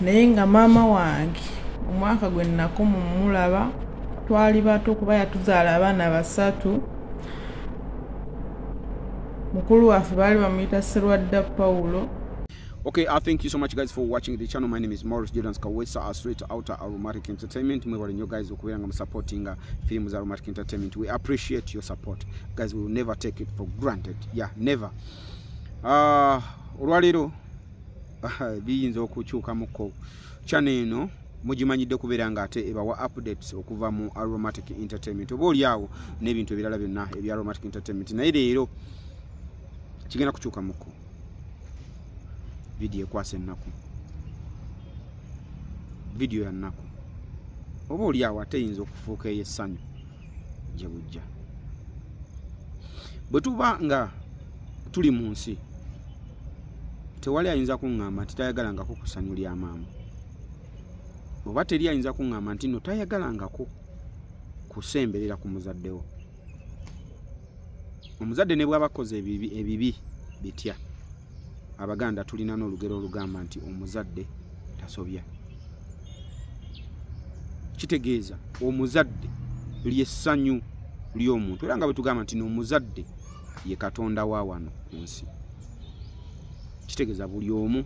Naye nga maama wange omwaka gwe nakoma omulaba twali bato, kuba yatuzaala abaana 3. Mukulu waffe baali bamuyita Serwadda Paulo. Okay, thank you so much guys for watching the channel. My name is Maurice Jordan Kawesa, straight out Aromatic Entertainment. Mwebale nnyo guys okubeera nga supporting films Aromatic Entertainment. We appreciate your support guys, we will never take it for granted. Yeah, never. Olwaleero biyinza okukyukamuko. Channel eno mugimanyidde kubeera nga ate ebawa updates okuva mu Aromatic Entertainment, oba oli awo n'ebintu ebirala byonna ebya Aromatic Entertainment. Naye leero kigenda kukyukamuko. Video ekwasa ennaku, video ya nnaku, oba oli awo ate eyinza okufuuka ey'essanyu gye bujja. Bwe tuba nga tuli mu nsi, tewali ayinza kuŋŋamba nti tayagalangako ku ssanyu lya maama, oba teri ayinza kuŋŋamba nti nno tayagalangako kusemberera ku muzaddewo. Omuzadde ne bw'aba akoze ebibi bitya, Abaganda tulina n'olugero olugamba nti omuzadde tasobya. Kitegeeza omuzadde ly'essanyu ly'omuntu, era nga bwe tugamba nti n'omuzadde ye Katonda wa wano ku nsi. Kitegeeza buli omu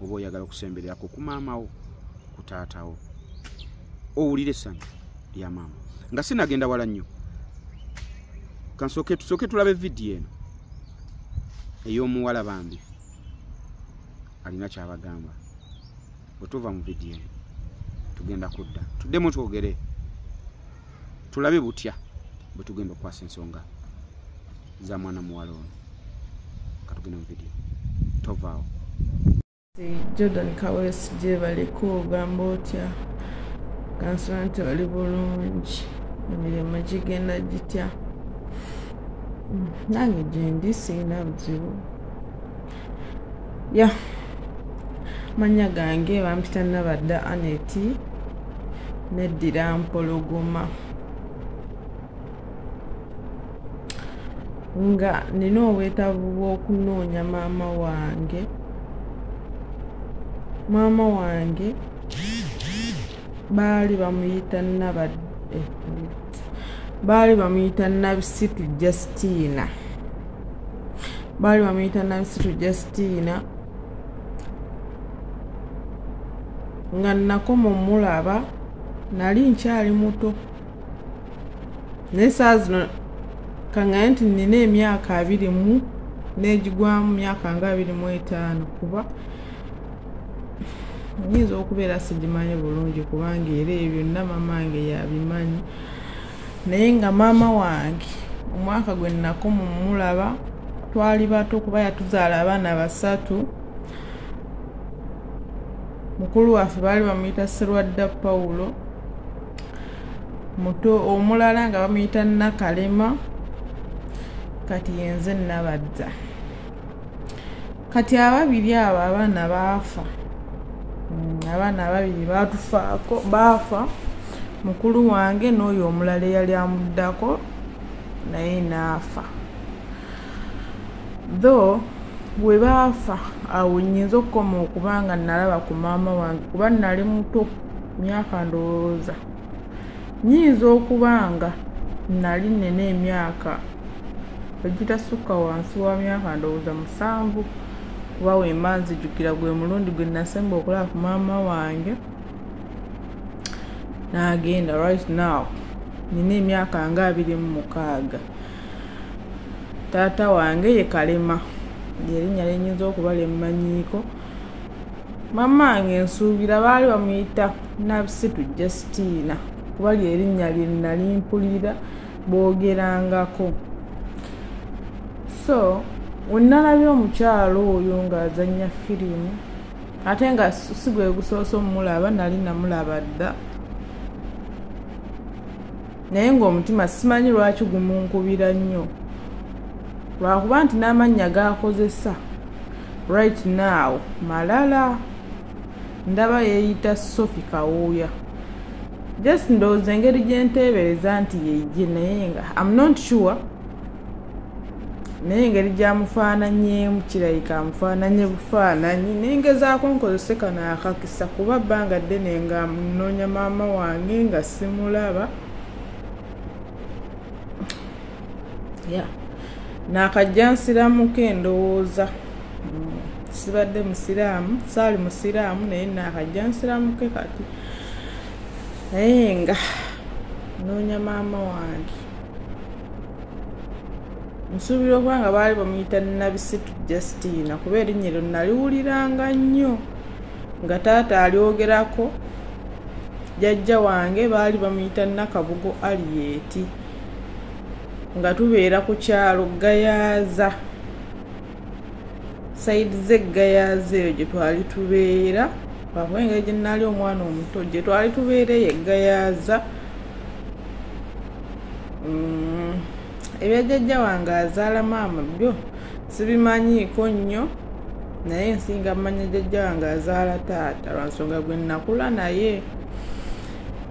oba oyagala okusembererako ku maama wo, ku taata wo, owulira essanyu lya maama. Nga sinagenda wala nnyo, kansooke tusooke tulabe vidiyo eno ey'omuwala bambi alina kyabagamba. Bwe tuva mu vidiyo eno tugenda kudda tuddemu twogere, tulabe butya bwe tugenda okukwasa ensonga za mwana muwala ono. Katugenda mu vidiyo, tovaawo. Jordan Kawesi gyebaleko, ogamba otya? Kansula nti oli bulungi, emirimu gigenda gitya? Nange gyendi sirina buzibu. Ya mannya gange bampita Nabadda Aneti, neddira Mpologoma. Nga nina obwetaavu bw'okunoonya maama wange. Maama wange baali bamuyita baali bamuyita Nabisitu Justina. Baali bamuyita Nabisitu Justina. Nga nakoma omulaba nali nkyali muto, naye saa zino kangaye nti nina emyaka 20 n'egigwamu myaka nga 25, kuba nyinza okubeera sigimanyi bulungi kubanga era ebyo byonna maama wange yabimanyi. Naye nga maama wange omwaka gwe nakoma omulaba twali bato, kuba yatuzaala abaana 3. Mukulu waffe baali bamuyita Serwadda Paulo, muto omulala nga bamuyita Nakalema, kati yenze Nabadda. Kati ababiri abo abaana baafa, abaana ababiri baatufaako, baafa. Mukulu wange n'oyo omulala eyali amuddako naye n'afa. Though bwe baafa awo nnyinza okukoma okubanga nalaba ku maama wange, kuba nali muto myaka ndowooza nnyinza okuba nga nali nnina emyaka egitasukka wansi wa myaka ndowooza 7, kuba we mba nzijukira gwe mulundi gwe nasemba okulaba ku maama wange n'agenda. Right now nina emyaka nga 26. Taata wange ye Kalema, lyerinnya lye nnyinza okuba lye mmanyiiko. Maama wange nsuubira baali bamuyita Nabisitu Justina, kuba lyerinnya lye nali mpulira boogerangako. So we nalabye omukyalo oyo ng'azannya firimu, ate nga si gwe gusoose omulaba, nali namulaba dda, naye ng'omutima simanyi lwaki gumunkubira nnyo, lwakuba nti n'amannya g'akozesa right now malala. Ndaba yeeyita Sophie Kawuya. Just ndowooza engeri gye nteebereza nti yeye, naye nga I'm not sure. Naye engeri gy'amufaananyeemu kirabika amufaananye bufaananyi, naye ngezaako nkozese kano akakisa kuba bbanga ddene nga nnoonya maama wange nga simulaba. Yeah. Naakajja nsiramuko endowooza. Sibadde musiraamu, saali musiraamu, naye naakajja nsiramuke kati. Naye nga nnoonya maama wange. Nsuubira okuba nga baali bamuyita Nabisitu Justina kuba erinnya eryo naliwuliranga nnyo nga taata alyogerako. Jjajja wange baali bamuyita Nakabugo Alieti nga tubeera ku kyalo Gayaza, sayidi z'e Gayaza eyo gye twali tubeera. Lwakuba engeri gye nali omwana omuto gye twali tubeera eyo e Gayaza. Ebya jjajja wange azaala maama byo sibimanyiiko nnyo, naye nsinga mmanya jjajja wange azaala taata lwa nsonga gwe nakula naye.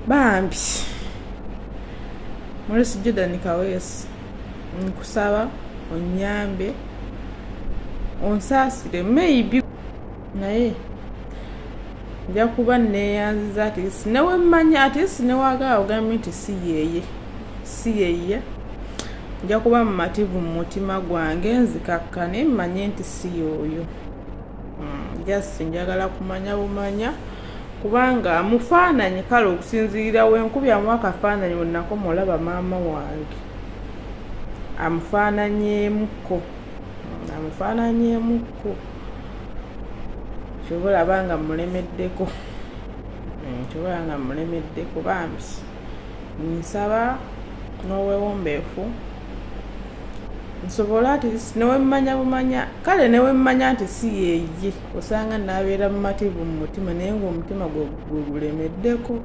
Bambi Maurice Jordan Kaweesi, nkusaba onnyambe, onsaasire maybe, naye nja kuba neeyanziza at least newe mmanya, at least newagala ogambye nti si yeeye, si yeye, nja kuba mumativu mu mutima gwange nzikakkane mmanye nti si y'oyo. Just njagala kumanya bumanya kubanga mufaananyi kale okusinziira wenkubyamu akafaananyi wennakoma olaba maama wange amufaananyeemukko, amufaananyeemukko, kyoba olaba nga mulemeddeko, kyoba olaba nga mulemeddeko. Bambi nsaba n'obwewombeefu nsobole ati newemmanya bumanya, kale newemmanya nti si yeeye, osanga naabeera mumativu mu mutima, naye ng'omutima gwe gulemeddeko,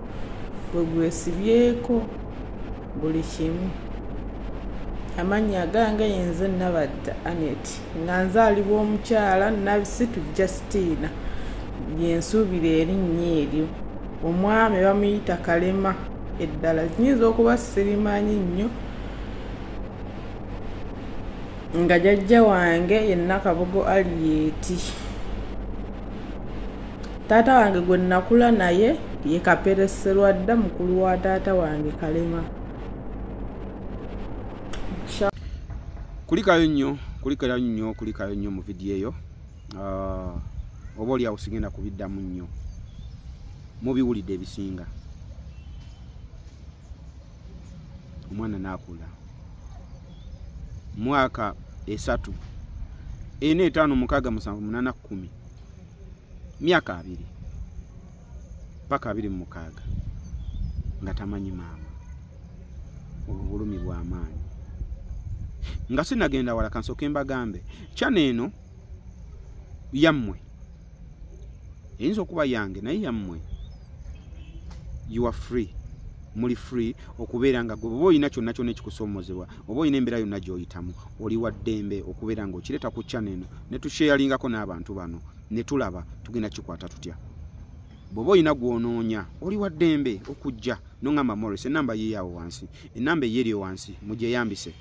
gwe gwesibyeko buli kimu. Amannya agange yenze Nabadda Annet, nga nzaalibwa omukyala Nabisitu Justina, yensuubira erinnya eryo. Omwami bamuyita Kalema, eddala nnyinza okuba sirimanyi nnyo, nga jjajja wange ye Nakabugo Alieti. Taata wange gwe nakula naye ye Kapere Sserwadda, mukulu wa taata wange Kalema. Kulikayo nnyo, kulikayo nnyo, kulikayo nnyo mu vidiyo eyo. Oba oli awo sigenda kubiddamu nnyo, mubiwulidde ebisinga. Omwana n'akula mwaka 3, 4, 5, 6, 7, 8, 10, myaka 2 paka 26 nga tamanyi maama. Obulumi bw'amaanyi. Nga sinagenda wala, kansooke mbagambe channel eno yammwe, eyinza okuba yange naye yammwe. You are free, muli free okubeera nga gwe bw'oba olina kyonna kyonna ekikusoomozebwa, oba olina embeera yonna gy'oyitamu, oli wa ddembe okubeera ng'okireeta ku channel eno ne tusheyalingako n'abantu bano ne tulaba tugenda kikwata tutya. Bw'oba olina gw'onoonya, oli wa ddembe okujja n'oŋŋamba Maurice, enamba ye awo wansi, enamba ye eri wansi, mugyeyambise.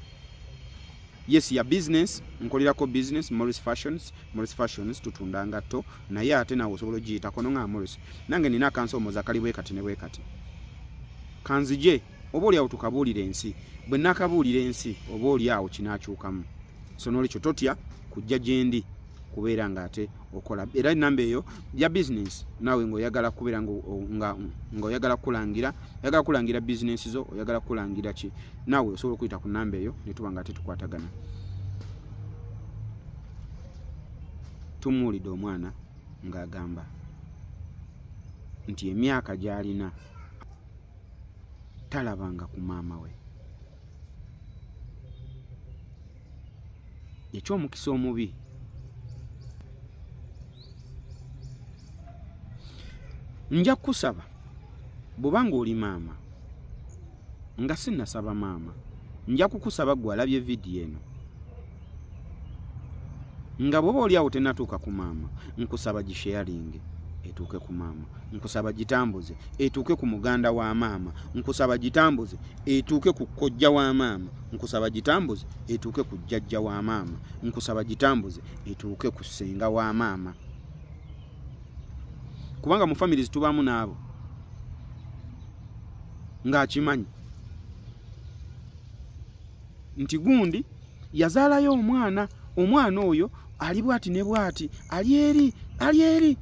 Yes, ya business, nkolerako business Maurice Fashions. Maurice Fashions tutunda ngatto, naye ate naawe osobola ogiyitako n'oŋŋamba Maurice, nange nina akansoomoza kali bwe kati ne bwe kati, kanzije oba oli awo tukabuulira ensi. Bwe nnaakabuulira ensi oba oli awo kinaakyukamu. So n'olwekyo totya kujja gye ndi kubeera ng'ate okola. Era enamba eyo ya business, naawe ng'oyagala kubeera ng'oyagala kulangira, oyagala kulangira business zo, oyagala kulangira ki, naawe osobola okuyita ku namba eyo ne tuba ng'ate tukwatagana. Tumuwulidde omwana ng'agamba nti emyaka gy'alina talabanga ku maama we. Eky'omukisa omubi, nja kukusaba bw'oba ng'oli maama, nga sinnasaba maama, nja kukusaba ggwe alabye vidiyo eno, nga bw'oba oli awo tennatuuka ku maama, nkusaba gisheyalinge. etuuke ku maama, nkusaba gitambuze etuuke ku muganda wa maama, nkusaba gitambuze etuuke ku kojja wa maama, nkusaba gitambuze etuuke ku jjajja wa maama, nkusaba gitambuze etuuke ku ssenga wa maama. Kubanga mu families tubaamu n'abo ng'akimanyi nti gundi yazaalayo omwana, omwana oyo ali bwati ne bwati, ali eri, ali eri.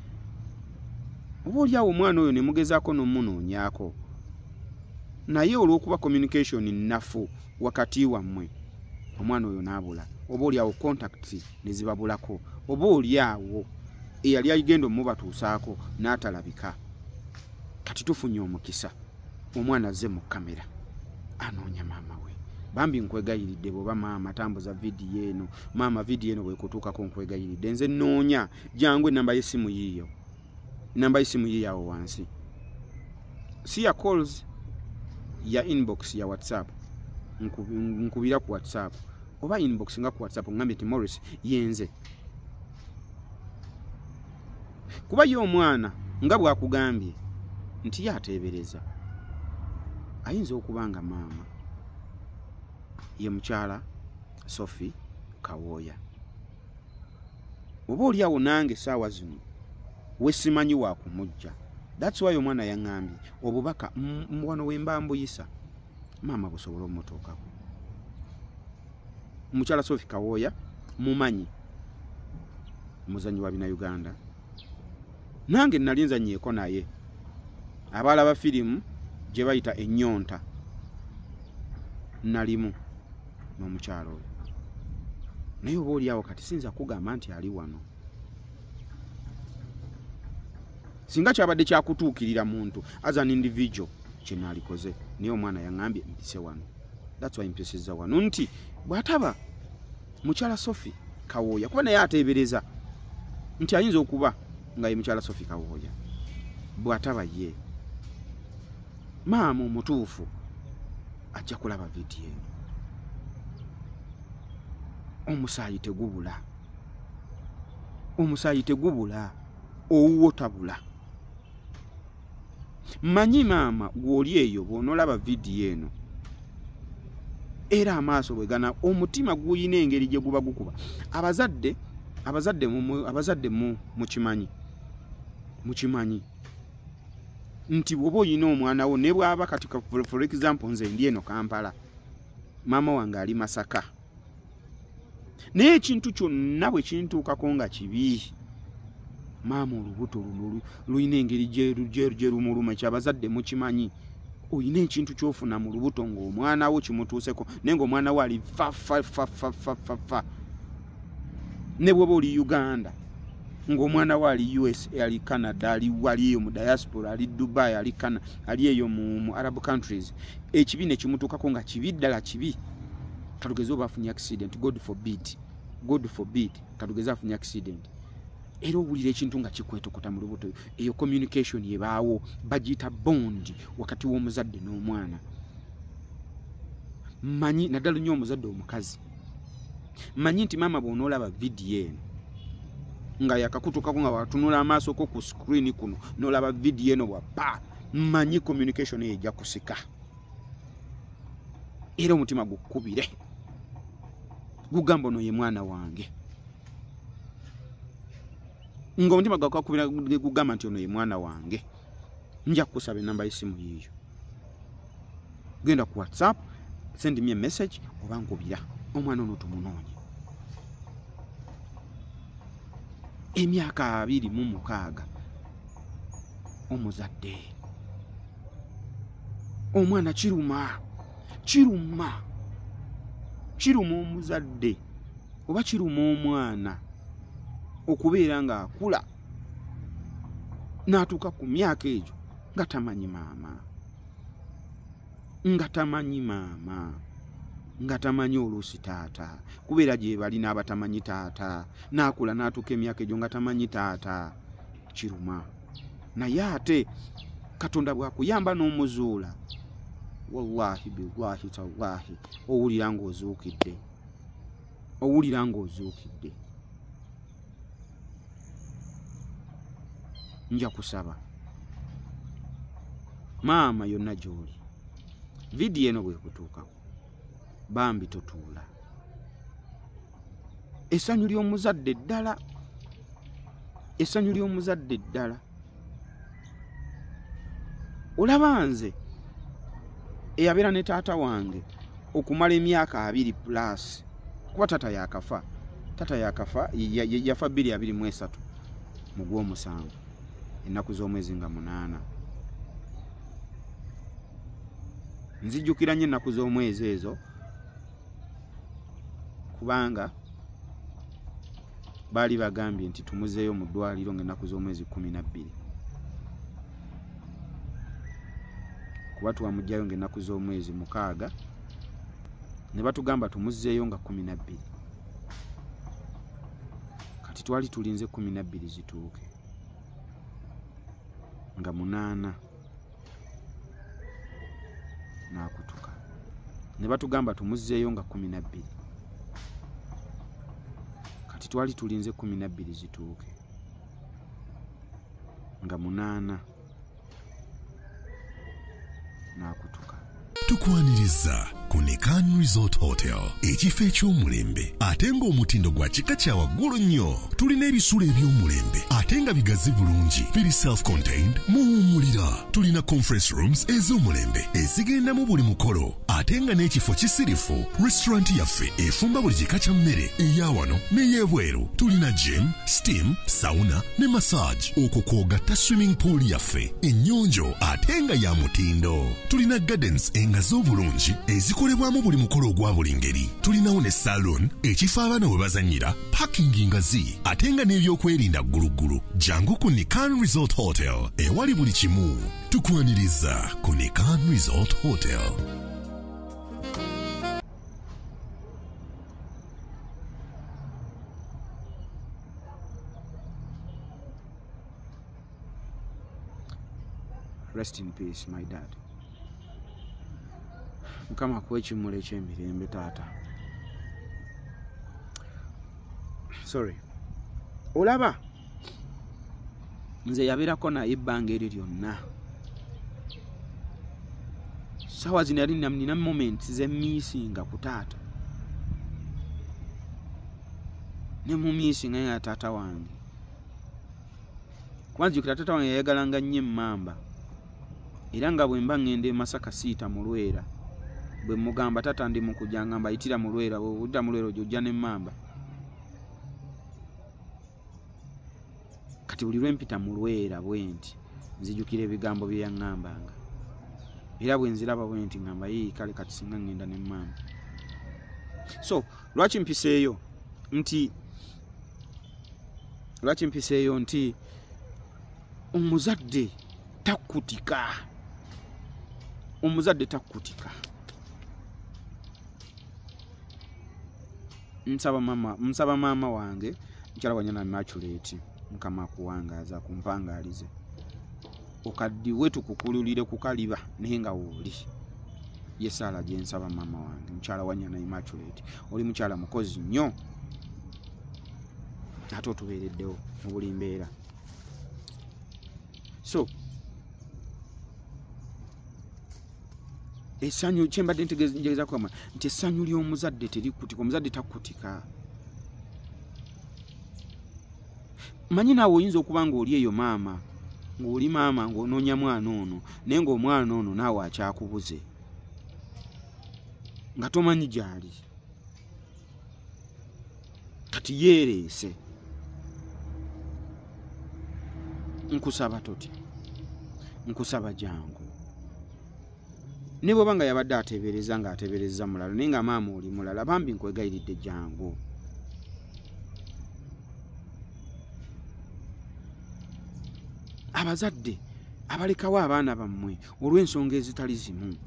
Oba oliawo omwana oyo ne mugezaako n'omunoonyaako, naye olw'okuba communication nnafu wakati wammwe, omwana oyo n'abula, oba oliawo contacts ne zibabulako, oba oliawo eyali agenda omubatuusaako n'atalabika. Kati tufunye omukisa, omwana azze mu kamera anoonya maama we. Bambi nkwegayiridde, bw'oba maama tambuza vidiyo eno, maama vidiyo eno bwekutuukako nkwegayiridde, nze nnoonya, jangu enamba y'essimu yiiyo, enamba y'essimu yiiyo awo wansi, si ya calls, ya inbox ya WhatsApp. Nkubira ku WhatsApp oba inbox nga ku WhatsApp, ngambye nti Morris yenze. Kuba ye omwana nga bw'akugambye nti ye ateebereza, ayinza okuba nga maama ye mukyala Sophie Kawooya. Oba oli awo nange essaawa zino wesimanyi wa kumujja. That's why omwana yaŋŋambye obubaka wano we mba mbuyisa maama busobole omutuukako. Mukyala Sophie Kawooya mumanyi, muzanyi wa Bannayuganda, nange nali nzanyeeko naye. Abalaba firimu gye bayita Ennyonta, nalimu n'omukyala oyo, naye oba oli awo kati siyinza kugamba nti ali wano. Singa kyabadde kyakutuukirira muntu as an individual kyenaalikoze, naye omwana yaŋŋambye mpise wano. That's why mpisizza wano nti bw'ataba mukyala Sophie Kawooya, kuba naye ateebereza nti ayinza okuba nga ye mukyala Sophie Kawooya, bw'ataba ye maama omutuufu ajja kulaba vidiyo eno. Omusaayi tegubula, omusaayi tegubula, owuwo tabula. Mmanyi maama gw'oli eyo bw'onoolaba vidiyo eno, era amaaso bwe gana, omutima guyina engeri gye guba gukuba. Abazadde mukimanyi, mukimanyi nti bw'oba oyina omwana wo, ne bw'aba kati for example nze ndi eno Kampala, maama wange ali Masaka, naye ekintu kyonna bwe kintuukako nga kibi, maama olubuto luno lulina engeri gye lumuluma. Ekyabazadde mukimanyi, oyina ekintu ky'ofuna mu lubuto ng'omwana wo kimutuuseko, naye ng'omwana wo ali fa fa fa fa fa fa fa. Ne bw'oba oli Uganda ng'omwana wo ali USA, ali Canada, ali wali eyo mu diaspora, ali Dubai, ali Canada, ali eyo mu Arab countries, ekibi ne kimutuukako nga kibi ddala kibi. Katugeze oba afunye accident, God forbid, God forbid, katugeze afunye accident, era owulira ekintu nga kikwetokota mu lubuto. Eyo communication ebaawo bagiyita bond wakati w'omuzadde n'omwana. Mmanyi naddala nnyo omuzadde omukazi, mmanyi nti maama bw'onoolaba vidiyo eno nga yakakutukako nga watunula amaaso ko ku screen kuno n'olaba vidiyo eno bwa pa, mmanyi communication eyo ejja kusika, era omutima gukubire gugamba ono ye mwana wange, ng'omutima gwakubira gugamba nti ono ye mwana wange. Nja kukusaba enamba y'essimu yiiyo, genda ku WhatsApp, send me a message oba nkubira, omwana ono tumunoonye. Emyaka 26 omuzadde, omwana kiruma, kiruma, kiruma omuzadde oba kiruma omwana okubeera ng'akula n'atuuka ku myaka egyo nga tamanyi maama, nga tamanyi maama, nga tamanyi oluusi taata, kubeera gye bali n'abatamanyi taata, n'akula n'atuuka emyaka egyo nga tamanyi taata. Kiruma. Naye ate Katonda bw'akuyamba n'omuzuula, wallahi billahi tallahi, owulira ng'ozuukidde, owulira ng'ozuukidde. Nja kusaba maama yonna gy'oli, vidiyo eno bwekutuukako, bambi totuula. Essanyu ly'omuzadde ddala, essanyu ly'omuzadde ddala. Olaba nze eyabeera ne taata wange okumala emyaka 20 plus, kuba taata yakafa, taata yakafa yafa 2023 mu gw'omusanvu, ennaku z'omwezi nga 8. Nzijjukira nnyo ennaku z'omwezi ezo kubanga baali bagambye nti tumuzeeyo mu ddwaliro ng'ennaku z'omwezi 12, kuba twamuggyayo ng'ennaku z'omwezi 6 ne batugamba tumuzeeyo nga 12. Kati twali tulinze 12 zituuke nga 8 n'akutuka, ne batugamba tumuzeeyo nga 12. Kati twali tulinze 12 zituuke nga 8 n'akutuka. Tukwaniriza ku Nikan Resort Hotel, ekifo eky'omulembe ate ng'omutindo gwa kika kya waggulu nnyo. Tulina ebisulo eby'omulembe ate nga bigazi bulungi, biri self-contained, muwummulira. Tulina conference rooms ez'omulembe ezigendamu buli mukolo ate nga n'ekifo kisirifu. Restaurant yaffe efumba buli kika kya mmere eya wano n'ey'ebweru. Tulina gym, steam, sauna ne massage, okwo kw'ogatta swimming pool yaffe ennyonjo ate nga ya mutindo. Tulina gardens engazi obulungi ezikolebwamu buli mukolo ogwa buli ngeri. Tulinawo ne saloon, ekifo abaana we bazannyira, parking ngazi ate nga n'ebyokwerinda gguluggulu. Jangu ku Nikan Resort Hotel ewali buli kimu. Tukwaniriza ku Nikan Resort Hotel. Rest in peace, my dad. Mukama akuwe ekimuli eky'emirembe taata. Sorry. Olaba nze yabeerako naye ebbanga eryo lyonna. Ssaawa zino yali nina moments ze missinga ku taata, ne mu missinga nga taata wange, kuba nzijukira taata wange yayagalanga nnyo emmamba, era nga bwe mba ŋŋenda e Masaka siita mu Lwera, bwe mugamba taata ndi mu kujja ngamba yitira mu Lwera, bw'odda mu Lwera ojja n'emmamba. Kati buli lwe mpita mu Lwera bwe nti nzijukira ebigambo bye yaŋŋambanga, era bwe nziraba bwe nti ŋŋamba yii kale kati singa ŋŋenda n'emmamba. So lwaki mpiseeyo nti, lwaki mpiseeyo nti omuzadde takkutika, omuzadde takkutika. Nsaba mama, nsaba maama wange mukyala Wanyana Immaculate, Mukama akuwangaaza akumpangaalize, okaddiwe tukukululire ku kaliba naye nga wooli. Ye ssaala gye nsaba maama wange mukyala Wanyana Immaculate, oli mukyala mukozi nnyo ate otubeereddewo mu buli mbeera. So essanyu kyembadde ntegeeza kugamba nti essanyu ly'omuzadde terikutika, omuzadde takkutika. Manyi naawe oyinza okuba ng'oli eyo maama, ng'oli maama ng'onoonya mwana ono, naye ng'omwana ono naawe akyakubuze nga tomanyi gy'ali. Kati yeereese, nkusaba totya, nkusaba jangu. Ne bw'oba nga yabadde ateebereza ng'ateebereza mulala, naye nga maama oli mulala, bambi nkwegayiridde jangu. Abazadde abalekawo abaana bammwe olw'ensonga ezitali zimu,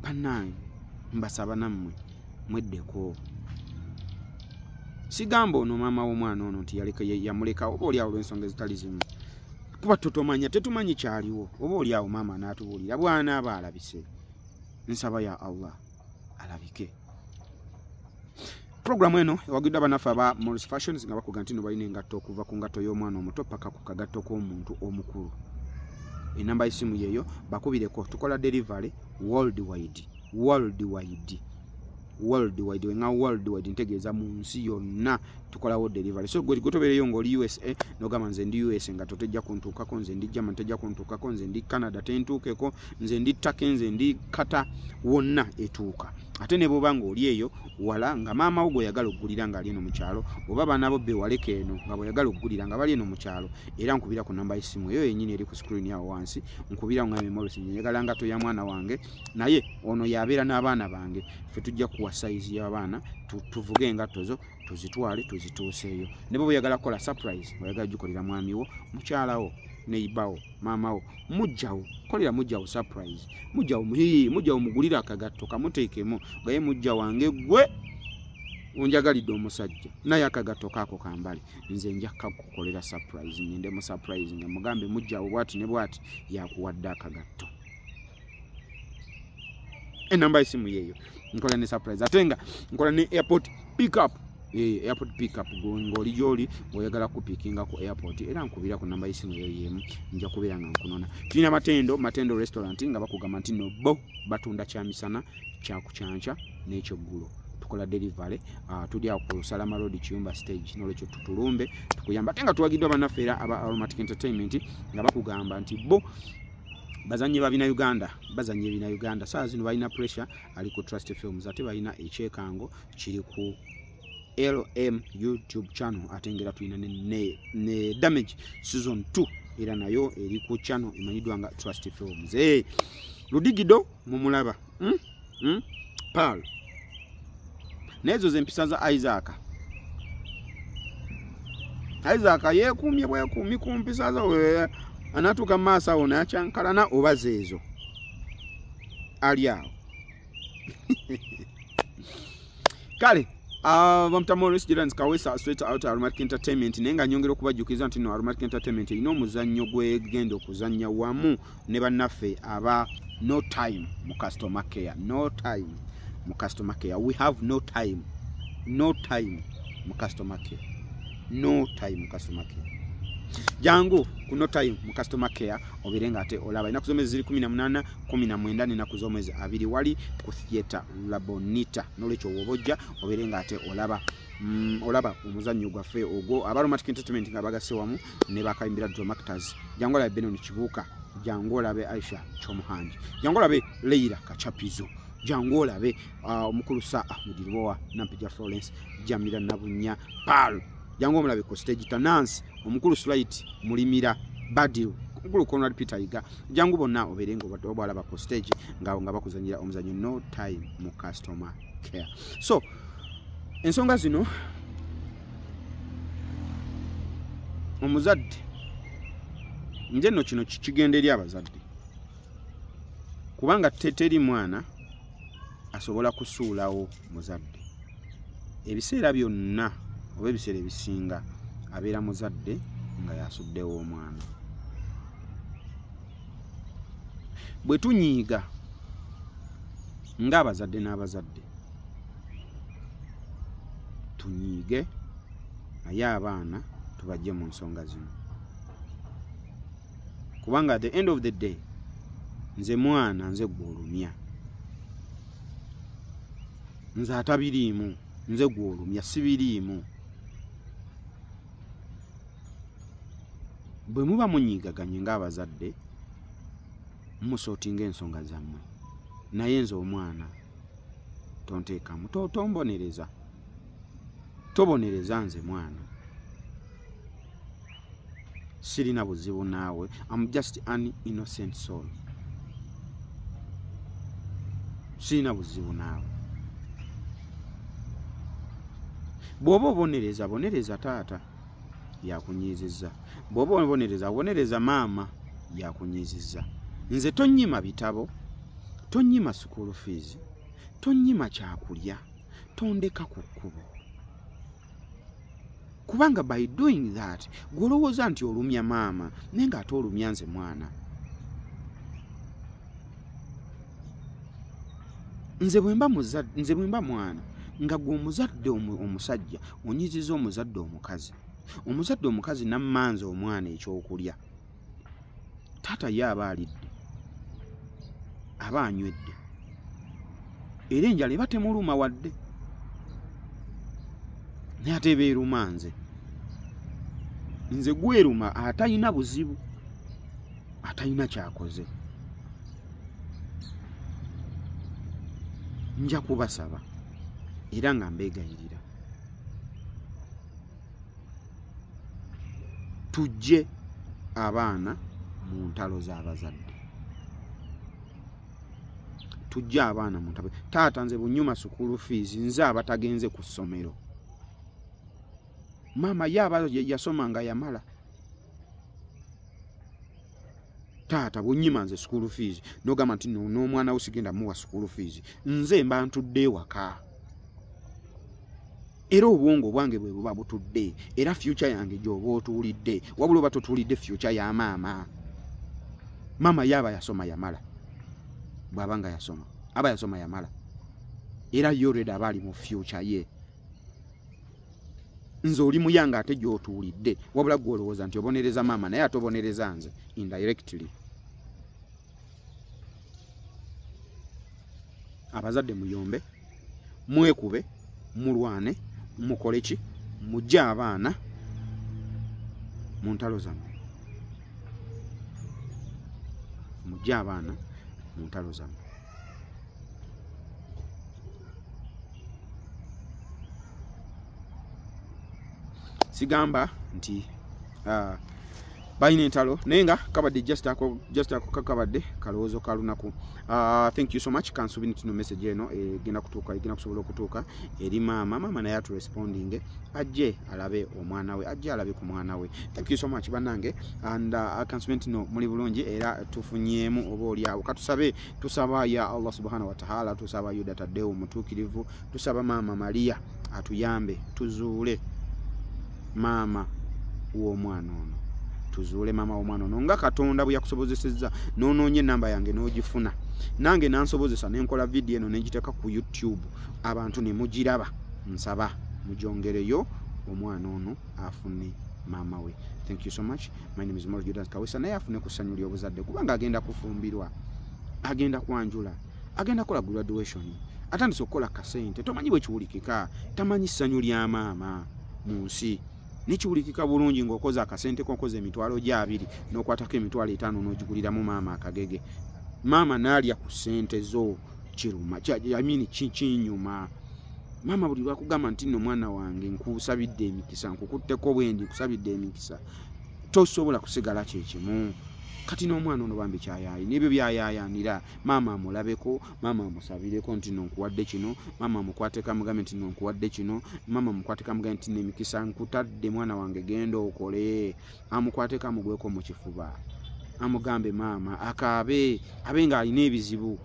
bannange mbasaba nammwe mweddeko. Sigamba ono maama w'omwana ono nti yamulekawo oba oliawo olw'ensonga ezitali zimu, kuba tutomanya, tetumanyi kyaliwo, oba oliawo maama n'atubuulira bw'anaaba alabise. Nsaba ya Allah alabike. Programu eno ewagiddwa bannaffe aba Morris Fashions nga bakuga nti no balina engatto okuva ku ngatto y'omwana omuto paka ku kagatto k'omuntu omukulu. Enamba y'essimu yeeyo, bakubireko. Tukola delivery worldwide, worldwide, worldwide. Wenga worldwide ntegeeza mu nsi yonna tukolawo delivery. So gwe gotobereyo ng'oli USA n'ogamba nze ndi USA nga totejja kuntuukako, nze ndi Germany tejja kuntuukako, nze ndi Canada tentuukeko, nze ndi Turkey, nze ndi Qatar, wonna etuuka. Ate ne bw'oba ng'oli eyo wala nga maama wo gw'oyagala okugulira ng'ali eno mu kyalo, oba baana bo be waleka eno nga bw'oyagala okugulira nga bali eno mu kyalo, era nkubira ku namba y'essimu eyo yennyini eri ku screen awo wansi. Nkubira nga Morris, njagala ngatto ya mwana wange, naye ono yabeera n'abaana bange. Ffe tujja kuwa sayizi y'abaana, tuvuge engatto zo tuzitwale tuzituuseeyo. Ne bw'oba oyagala kukola surprise, oyagala gikolera mwami wo, mukyala wo, neighbor wo, maama wo, mujjawo, kolera mujjawo surprise, mujjawo mujjawo mugulire akagatto kamuteekemu, gaye mujja wange gwe onjagalidde omusajja, naye akagatto kaako kambale, nze nja kukukolera surprise, ngende mu surprise nga mugambe mujjawo bwati ne bwati yakuwadde akagatto. Enamba y'essimu yeeyo. Nkola ne surprise, ate nga nkola ne airport pickup. Airport pickup ng'oli gy'oli ng'oyagala kupikinga ku airport, era nkubira ku namba y'essimu eyo y'emu, nja kubeera nga nkunona. Tulina Matendo, Matendo restaurant nga bakugamba nti no bo batunda kyamisana, kyakukyanca n'ekyeggulo. Tukola delivery, tuli awo ku Salama Road Kiyumba stage, n'olwekyo tutulumbe tukuyamba. Ate nga tuwagiddwa bannaffe era aba Aromatic Entertainment nga bakugamba nti bo bazannyi ba bina Uganda, bazannyi bina Uganda saa zino balina pressure ali ku Trust Films, ate balina ekyekango kiri ku LM YouTube channel. Ate ngera tulina ne Damage season 2 era nayo eri ku channel emanyiddwa nga Trust Films. Ludigido mumulaba, Paul nezo zempisa za Isaac. Isaac yeekuumye bwekuumi ku mpisa zo, anatuuka mu maaso awo n'akyankalana oba zeezo ali awo. Kale bamuta Morris Jordan Kawesa straight out Aromatic Entertainment. Naye nga nyongera okubajjukiza nti no Aromatic Entertainment erina omuzannyo gwegenda okuzannya wamu ne bannaffe aba No Time mu customer care. No Time mu customer care. We have no time. No time mu customer care. No time mu customer care. Jangu ku No Time mu customer care obeere nga ate olaba ennaku z'omwezi ziri 18, 19 n'ennaku z'omwezi 20 wali ku Theatre La Bonita. N'olwekyo bw'oba ojja obeere nga ate olaba olaba omuzannyo gwaffe ogwo aba Aromatic Entertainment nga bagasse wamu ne bakayimbira Drama Actors. Jangu olabe Benon Kibuuka, jangu olabe Aisha Kyomuhangi, jangu olabe Leila Kachapizo, jangu olabe omukulu Sir Ahmed Lubowa, Nampija Florence, Jamira Nabunya, Paul, jangu omulabe ku stage Tanansi, omukulu Slight Mulimira, Badil, omukulu Conrad Peter Yiga. Jangu bonna obeere nga obalaba ku stage nga bakuzannyira omuzannyo No Time mu customer care. So ensonga zino omuzadde, nze nno kino kigenda eri abazadde, kubanga teri mwana asobola kusuulawo muzadde. Ebiseera byonna oba ebiseera ebisinga abeera muzadde nga yasuddewo omwana. Bwe tunyiiga ng'abazadde n'abazadde tunyiige, naye abaana tubajje mu nsonga zino, kubanga at the end of the day nze mwana nze gw'olumya, nze atabiriimu, nze gw'olumya, sibiriimu. Bwe muba munyiigaganye ng'abazadde musootinga ensonga zammwe, naye nze omwana tonteekamu, tombonereza, tobonereza nze mwana, sirina buzibu naawe, I'm just an innocent soul, sirina buzibu naawe. Bw'oba obonereza, bonereza taata yakunyiizizza, bw'oba obonereza, bonereza maama yakunyiizizza. Nze tonnyima bitabo, tonnyima school fees, tonnyima kyakulya, tondeka ku kkubo, kubanga by doing that gw'olowooza nti olumya maama, naye ng'ate olumya nze mwana. Nze bwe mba mwana Nga gwe omuzadde omusajja onyiziza omuzadde omukazi. Omuzadde omukazi nammanza omwana ekyokulya. Taata ye aba alidde, aba anywedde, era enjala eba temuluma wadde, naye ate eba eruma nze. Nze gweruma atalina buzibu, atalina kyakoze. Nja kubasaba era nga mbeegayirira tujje abaana mu ntalo z'abazadde, tujje abaana mu ntalo. Taata nze bunyuma school fees, nze abatagenze ku ssomero. Maama ye aba yasoma nga yamala. Taata bunyima nze school fees, n'ogamba nti n'omwana wo sigenda muwa school fees, nze mba ntudde ewaka. Era obwongo bwange bwe buba butudde, era future yange gy'oba otuulidde, wabula oba totuulidde future ya maama. Maama ye aba yasoma yamala, bw'aba nga yasoma aba yasoma yamala, era ye already aba ali mu future ye. Nze oli muyanga ate gy'otuulidde, wabula ggwe olowooza nti obonereza maama, naye ate obonereza nze indirectly. Abazadde muyombe, mwekube, mulwane, mukole ki, mujje abaana mu ntalo zammwe, mujje abaana mu ntalo zammwe. Sigamba nti balina entalo, naye nga kabadde just ako kakabadde kalowoozo ka lunaku. Thank you so much. Kansuubire nti no message eno egenda kutuuka, egenda kusobola okutuuka eri maama. Maama naye aturespondinge, ajje alabe omwana we, ajje alabe ku mwana we. Thank you so much bannange, and kansuubire nti no muli bulungi era tufunyeemu oba oli awo. Katusabe, tusaba ya Allah subhanahu wa ta'ala, tusaba Yuda Tadeo omutuukirivu, tusaba maama Maria atuyambe tuzuule maama w'omwana ono, tuzuule maama w'omwana ono nga Katonda bwe yakusobozesezza n'onoonye ennamba yange n'ogifuna, nange nansobozesa ne nkola vidiyo eno ne ngiteeka ku YouTube abantu ne mugiraba. Nsaba mugyongereyo omwana ono afune maama we. Thank you so much. My name is Morris Jordan Kawesa. Naye afune ku ssanyu ly'obuzadde, kubanga agenda kufumbirwa, agenda kwanjula, agenda kukola graduation, atandise okukola kasente. Tomanyi bwe kiwulikika, tamanyi ssanyu lya maama mu nsi. Nekiwulikika bulungi ng'okoze akasente k'okoze emitwalo gy'abiri n'okwatako emitwalo 5 n'ogiguliramu maama akagege, maama n'alya ku ssente zo. Kiruma, I mean kinyuma. Maama buli lwakugamba nti nno mwana wange nkusabidde emikisa, nkukutteko bwendi nkusabidde emikisa, tosobola kusigala kyekimu. Kati n'omwana ono bambi kyayaayi n'ebyo byayaayanira, maama amulabeko, maama amusabireko nti nno nkuwadde kino, maama amukwateko amugambe nti nno nkuwadde kino, maama amukwateko amugambe nti nno emikisa nkutadde mwana wange genda okole, amukwateko amugweko mu kifuba, amugambe maama akaabe, abe ng'alina ebizibu.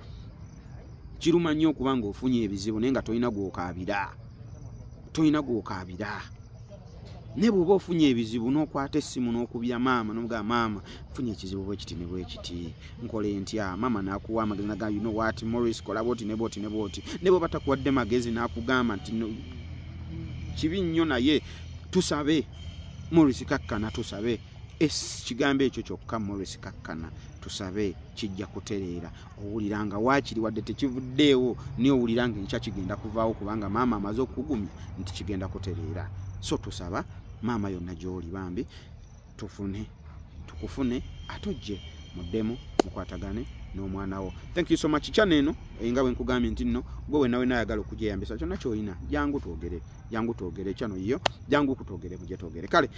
Kiruma nnyo okuba ng'ofunye ebizibu naye nga tolina gw'okaabira, tolina gw'okaabira. Ne bw'oba ofunye ebizibu n'okwata essimu n'okubya maama n'omugamba maama nfunye ekizibu bwe kiti ne bwe kiti, nkole ntya? Maama n'akuwa amagezi n'agamba you know what Morris, kola bw'oti ne bw'oti ne bw'oti. Ne bw'oba takuwadde magezi n'akugamba nti kibi nnyo, naye tusabe Morris kakkana, tusabe ekigambo ekyo kyokka, Morris kakkana, tusabe kijja kutereera. Owulira nga waakiri wadde tekivuddeewo, naye owulira nga enkya kigenda kuvaawo kubanga maama amaze okukugumya nti kigenda kutereera. So tusaba maama yonna gy'oli bambi tufune, tukufune, ate ojje muddemu mukwatagane n'omwana wo. Thank you so much. Channel eno nga bwe nkugambye nti nno gwe wenna wenna ayagala okugyeyambisa kyonna ky'olina, jangu twogere, jangu twogere channel yiyo, jangu kutwogere, mujje twogere. Kale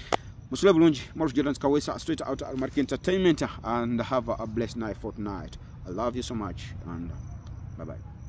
musule bulungi. Morris Jordan Kawesa, straight out Aromatic Entertainment, and have a blessed night fortnight. I love you so much and bye bye.